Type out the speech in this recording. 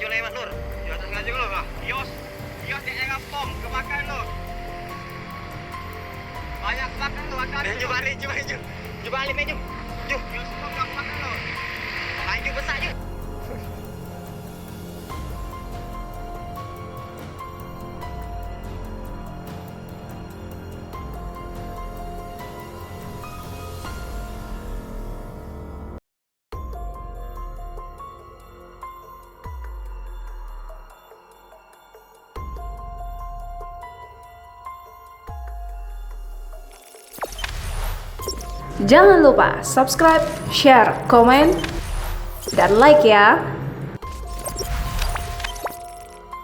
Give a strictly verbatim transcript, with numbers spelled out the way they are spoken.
Yo lewat, Lur. Yo, tak sengaja, Lur, lah. Kios, kios daerah pom kebakar, Lur. Banyak kebakar, Lur, hati-hati, Lur. Ju balik, ju balik, ju. Ju balik, Ju. Ju. Kios pom kebakar, Lur. Laju besak, Ju. Jangan lupa subscribe, share, komen, dan like ya.